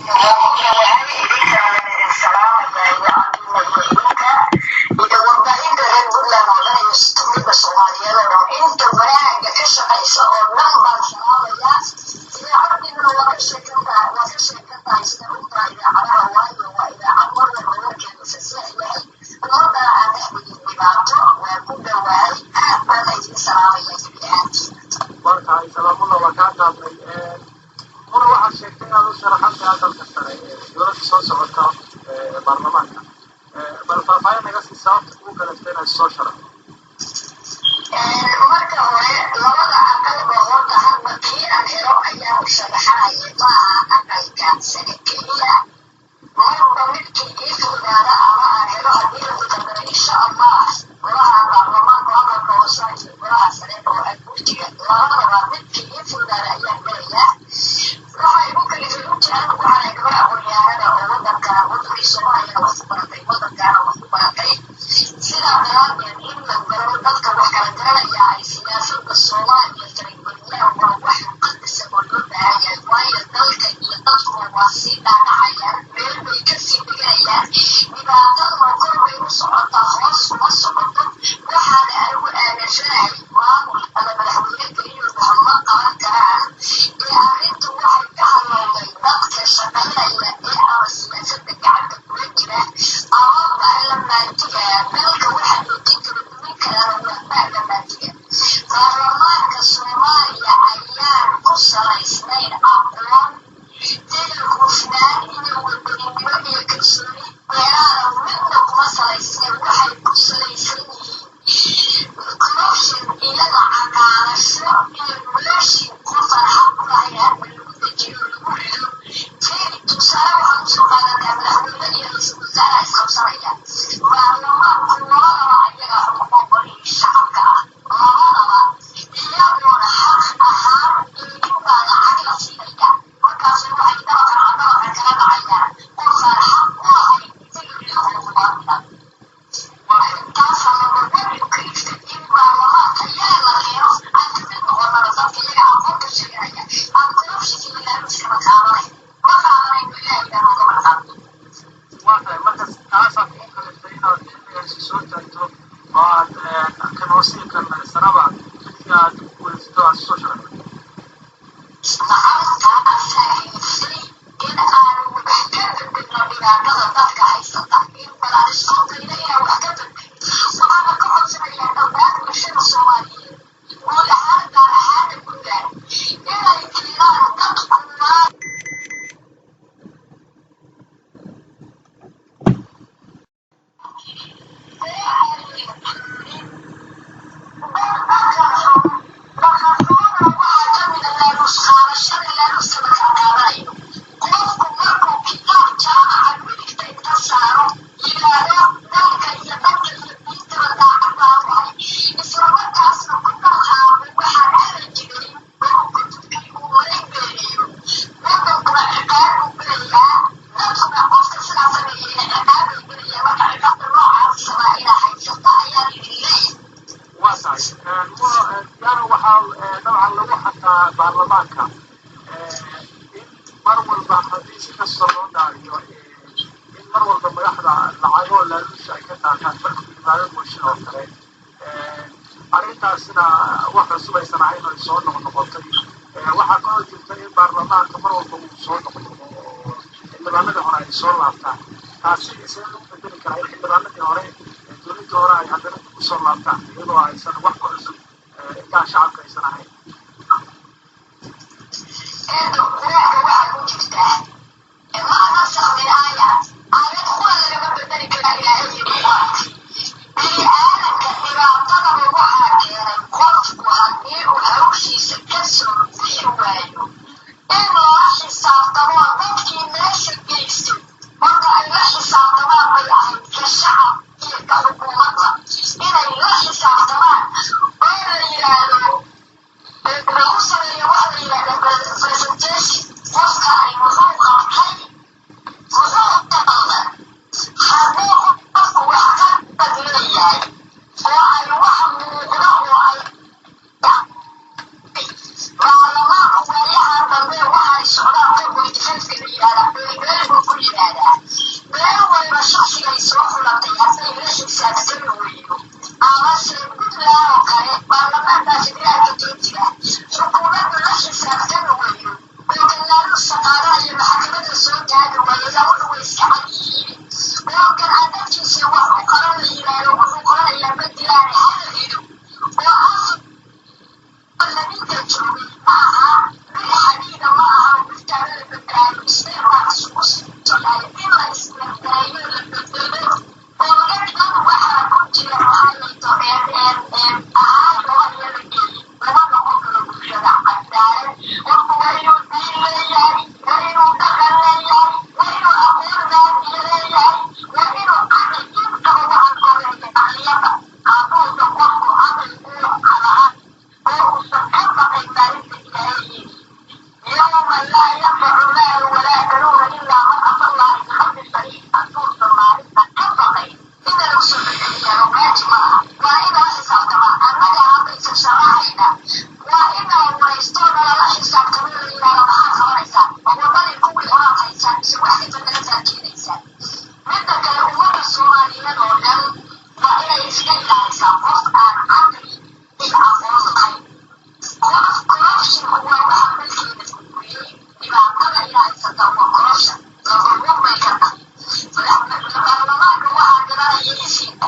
Waan ku dhawahay, idinkana waan idin salaamayaa iyo cabdina iyo idinka iyo warbaahinta reer Puntland oo dhan iyo midda Soomaaliyeed oo dhan. Inta wanaaga ka shaqaysa oo dhan baan salaamayaa. Idaacadiinuna waa ka sheekan tahay, waa ka sheekan tahay sida runtaa idaacadaha, waayo waa idaacad mar walba warkeedu fasax yahay, ummadana aan dhex dhigin dhibaato. Waa ku dhawahay, aad baana idin salaamaya gebi ahaantiin. Waa tahay, salaamullah, waa kaa qaadnay. Muna, waxaad sheegtay inaad u sharaxan tahay Aqalka Sare ee dowladda soo socota ee baarlamaanka. Bal faahfaahin naga sii sababta kugu kalaftay inaad soo sharaxdo. Marka hore, labada aqalba horta hadba kii aan helo ayaa u sharaxanaya, maaha Aqalka Sare keliya. Marba midkii ii fududaada ama aan helo, haddii lagu qadaro, insha Allah, golaha baarlamaanka Aqalka Hoose iyo golaha sare oo guurtiga, labadaba midkii ii fududaada ayaan gelayaa. Waxaa igu kalifay runtii, anigu waxaan gabar aqoonyahanada oo wadanka, wadankii Soomaaliyana wax ku baratay, wadankaana wax ku baratay. Sidaa daraaddeed, in la galo dadka wax kala garanaya ay siyaasada Soomaaliya farageliyaan waa wax muqadasa oo loo baahan yahay, waayo dalka iyo dadkuba waa sii dhaadhacayaan, meel bay kasii dhiganayaan, dhibaataduna kor bay u socotaa, hoos uma socoto. Waxaana anigu aaminsanahay maamul ama madaxweyne keliya wax ma qaban karaan ee arrintu waxay ka hadlowday dadka shaqaynaya ee ama siyaasada gacanta kula jira ama baarlamaantiga. Dalka waxa joojin kara, dumin karaana waa baarlamaantiga. Baarlamaanka Soomaaliya ayaan ku salaysnayn aqoon, hufnaan iyo wadaninimo iyo kalsooni dheeraada midna kuma salaysnayn. Waxay ku salaysan yihiin corruption iyo lacag qaadasho iyo mooshin qofaan xaq u lahayn hadba lagu dejiyo, lagu rido. Jeeri tusaale waxaan usoo qaadanaa madaxweyne iyo ra-iisul wasaaraha isqabsanaya. Baarlamaanku labadaba ayaga xukumo, golihii shacabka ah labadaba iyagoona xaq ahaan idin baa lacag la siinaya. Markaas waxay dabaqa dabaqa kala dhacayaan qofaan xaq u lahayn in la rido oo muwaadina. Arintaasaa number one u kaliftay in baarlamaanka iyaga la keeno, aan kamid noqonana dadka iyaga aqoonta sheeganaya, aan corruptionka iyo laaluushkaba qaadanay. Ma qaadanayno, Ilaahay baa noogama dhaqaaqo. Waa tahay, marka taasaa kugu kaliftay inaad xilligaasi soo taagto oo aad kan hoose iyo kan saraba midkii aad ku guulaysato aad soo sharaxdo. Maxaa kaliftay in aan wax ka bedelno dhibaatada dadka haysata, in balaan isku dayno inaan wax ka bedelno. Waxaana ka codsanayaa dhammaan bulshada Soomaaliyeed guud ahaan, gaar ahaana Puntland, inay keenaan dad kuwaa oo aan keenin dhaqanxumada. Waxaa ka mid a laaluus qaadashada, laaluuska la kala qaadanayo. Qofku markuu kitaab jaamaca midigta inta saaro yidhaahdo dalka iyo dadka iyo diintaba daacad baan u ahay, islamarkaasna ku dhaqaaqo waxaan hadal jiray oo kutubkii uu maran beeneeyo, wadankuna ciqaab buu gelayaa, dadkuna qofka sidaa sameeyeyna ciqaab bay gelayaa. Marka ciqaabta noocaas waa inaa haysata ayaan idin leeyahay. Waa tahay, Muna. Waxaa dabcan lagu xataa baarlamaanka in mar walba haddii si kasta loo dhaariyo, in mar walba madaxda lacago laaluusha ay ka qaataan markuu yimaado mooshin oo kale. Arrintaasina wax cusub aysan ahayn oo ay soo noqnoqotay. Waxaa kaloo jirta in baarlamaanka mar walba uu soo noqnoqdo oo xildhibaanadii hore ay soo laabtaan. Taasi see lagu bedeli karaa in xildhibaanadii hore, dowladdii hore, ay haddana dib usoo laabtaan iyadoo aysan wax ku cusub intaa shacabka aysan ahayn? Eedo, Qur-aanka waxaa ku jirtaa ma nasakh min aaya, aayad qura lagama bedeli karaa. Ilaahay yiri Qur-aanka, bini aadamka dhibaatadaba waxaa keenay qofku haddii uu hawshiisa ka soo bixi waayo in lala xisaabtamo. Dadkii meesha geystay marka ay la xisaabtamaan bay ahayd, ka shacab iyo ka xukuumadda inay la xisaabtamaan oo la yidhaahdo, lagu sameeyo waxa la yidhahda presentation: qofkaani muxuu qabtay, muxuu qaldan? Hadduu qofku wax ka qadleeyahay oo ay wax muuqda oo ay baarlamaanku waayahan dambe waxay socdaan 4.5-ka la yidhahdaa. haysataa waa corruption number one bay ka tahay. Baarlamaanka waxaa gadanaya isinka.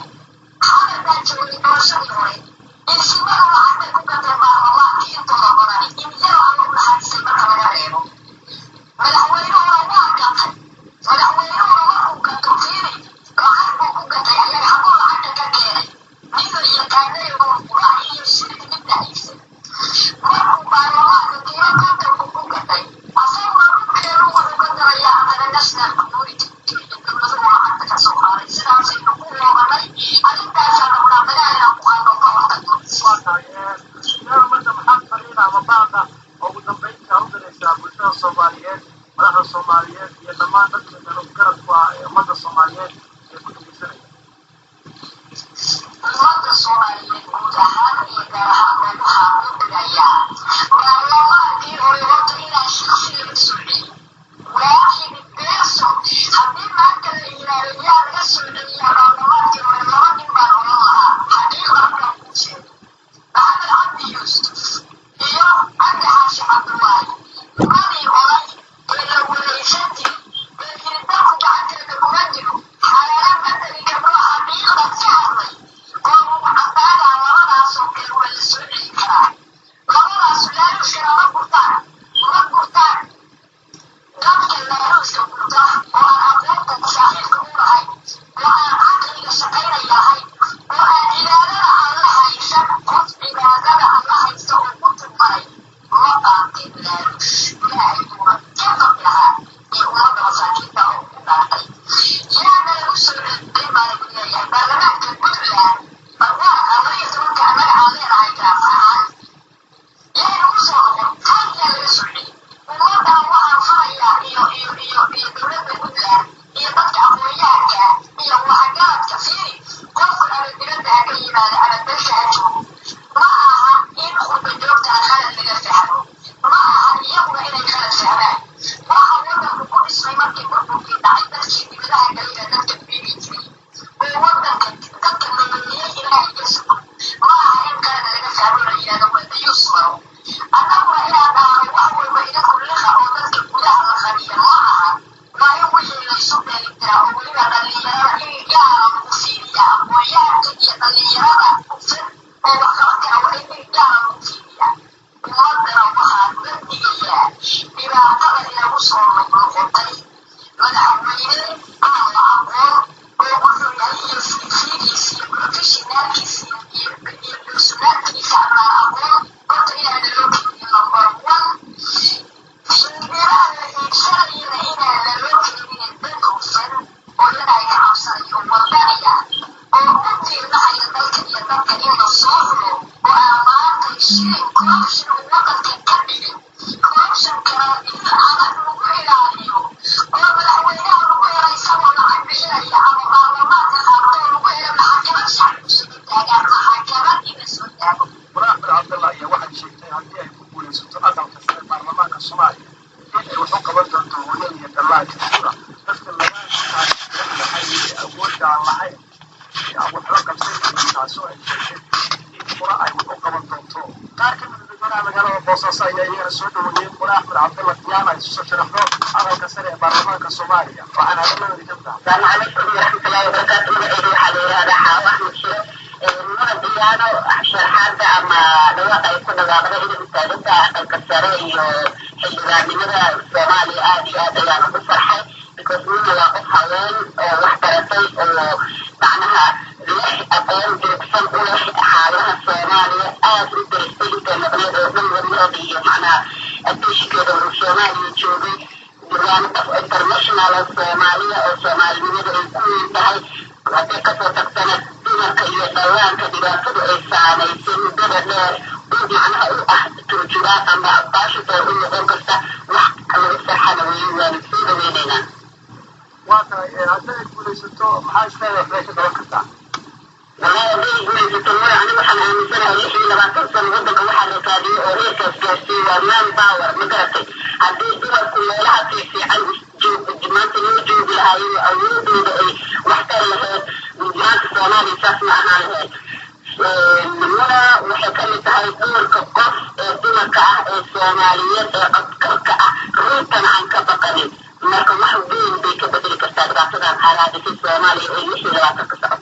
Hadal baa joogay doorashadii hore, isimada lacag bay ku gateen baarlamaanka intooda badani, in yaro alla u naxariistay marka laga reebo. Madaxweynuhuna waa gatay. Madaxweynuhuna markuu gato, fiiri, lacag buu ku gatay ayaga. Xaguu lacagta ka keenay? Nin la yaqaanay oo wax iyo shirki midna haysan markuu baarlamaanka qiimo 50 ku gatay, asaguna dhulkeenu wuxuu ka galayaa haddana national community iyo dowladuhu lacagta ka soo qaaday. Sidaasaynu ku loobanay. Arrintaasaan rabnaa dagaal inaan ku qaadno, ka hortagno. Waa tahay. Yaa marka maxaad fariina ama baaqa ugu dambeynta u diraysaa bulshada Soomaaliyeed, madaxda Soomaaliyeed iyo dhammaan dadka garabku ah ee ummadda Soomaaliyeed ee ku dhegeysanaya? Ummadda Soomaaliyeed guud ahaan iyo gaar ahaan waxaa u digayaa baarlamaankii hore horta inaan shaksi laga soo celin, waaxid person. Haddii maanta la yiraahdo yaa laga soo celiyaa baarlamaankii hore, laba nin baan oran lahaa. Xaqiiqda markaan kuu sheego, Maxamed Cabdi Yuusuf iyo Cabdi Xaashi Cabdullaahi, labadii oday ee la wareysan jiray ee yiri dalku gacanteeda kuma jiro, xalaala ma tegi karno, xaqiiqda ka hadlay oo cadaadaa, labadaasoo kale waa la soo celin karaa. Labadaas laaluushkana ma gurtaan, ma gurtaan. Dadka laaluushka gurta oo aan aqoonta saaxiibka u lahayn, oo aan caqliga shaqaynaya ahayn, oo aan cibaadada alla haysan, qof cibaadada alla haysta oo ku tumaray ma qaatin laaluush. Ilaahay buuna ka qabi lahaa iyo ummadda masaakiinta oo ku dhaartay. Yaana lagu soo celin baa lagu leeyahay baarlamaanka Puntland barwaaqaa 12-ka annaga aan leenahay gaar ahaan yaa nagu soo noqon, hal yaa laga soo celin. Ummaddan waxaan farayaa iyo dowladda Puntland iyo dadka aqoonyahanka iyo waxgaradka. Fiiri, qofku ama dibadda ha ka yimaado ama dalka ha joogo, ma aha in khudba joogtaa khalad laga fahmo, ma aha iyaguna inay khalad fahmaan. Waxa waddanku ku dhismay markii burburkii dhacay, dadkii dibadaha galayba dadka biibi jiray oo waddanka dadka nololiyey Ilaahay ka sugo. Ma aha in qalad laga fahmo, la yidhahdo waa dayuus maro. Annaguna inaan dhahno wax walba idinku liqa oo dadka gudaha la qariya ma aha. Waa in wixii laysu dheelitiraa oo weliba dhallinyarada in gaara lagu fiiriyaa. Aqoonyahanka iyo dhallinyarada hufan oo wax qaban kara waa in gaara lagu fiiriyaa. Ummadana waxaan uga digayaa dhibaatada inagu soo noqnoqotay, madaxweyne aan la aqoon oo wuxuu yahay iyo CV-giisa iyo professionalkiisa iyo personalkiisa aan la aqoon horta inaan loo keenin, number one. Xildhibaan la iibsanayana inaan laloo keenin, dad hufan oo Ilaahay ka cabsanayo, wadanaya oo u tiirnahaya dalka iyo dadka in la soo xulo, oo aan maanta shilin corruption uu wadanka ka dhigin, corruptionkana in adag lagu ilaaliyo, oo madaxweynaha lagu helo isagoo lacag bixinaya ama baarlamaanka qaarkood lagu helo maxkamad, shacabku soo taagaan maxkamad in la soo taago. Mura Axmed Cabdallah ayaa waxay sheegtay haddii ay ku guulaysato aqalka sare baarlamaanka Soomaaliya in ay wax u qaban doonto hooyada iyo dhallaanka, sida dadka laga yahay ee awoodda aan lahayn ee aan waxba qabsan karin, taasoo ay sheegtay in Mura ay wax u qaban doonto. Qaar ka mid a dadweynaha magaalada Boosaaso ayaa iyagana soo dhaweeyey Mura Axmed Cabdallah Diyaana ay isu soo sharaxdo aqalka sare ee baarlamaanka Soomaaliya, waxaana hadalladoodii ka mid ah: Asalaamu calaykum waraxmatullaahi wabarakaatu. Magacayda waxaa la yidhahdaa Xaawo Axmed Shire. Muna Diyaano sharxaadda ama dhawaaqa ay ku dhawaaqda inay u taagan tahay aqalka sare iyo xildhibaannimada Soomaaliya, aad iyo aad ayaan ugu farxay, because Muna waa qof haween oo wax baratay oo macnaha leh aqoon durugsan u leh xaaladaha Soomaaliya, aad u daristay intay maqneed oo dhan wadnaheeda iyo macnaha attentionkeeda uu Soomaaliya joogay. Waana qof international oo Soomaaliya oo Soomaalinimada ay ku weyn tahay. Hadday kasoo tagtana, dumarka iyo dhallaanka dhibaatadu ay saamaysay muddada dheer u macnaha u ah turjumaan ama ambassador u noqon karta. Wax lagu farxana weeye, waana soo dhaweynaynaa. Waa tahay. Haddii ay guulaysato, maxaa isleedahay waxbay ka qaban kartaa? Wallahi, hadday guulaysato mura, ani waxaan aaminsanahay 26 sano waddanka waxaa rakaadiyey oo heerkaas gaarsiiyey waa man power, ma garatay? Haddii dumarku meelaha fiifiican maanta loo joogi lahaayeen oo awoodooda ay waxtar lahayd, maanta Soomaaliya saas ma ahaan lahayd. Muna waxay ka mid tahay dumarka qof ee dumarka ah ee Soomaaliyeed ee codkarka ah. Runtana aan ka baqanin. Marka wax weyn bay ka bedeli kartaa dhibaatadan haraadisay Soomaaliya ee 26ka sano.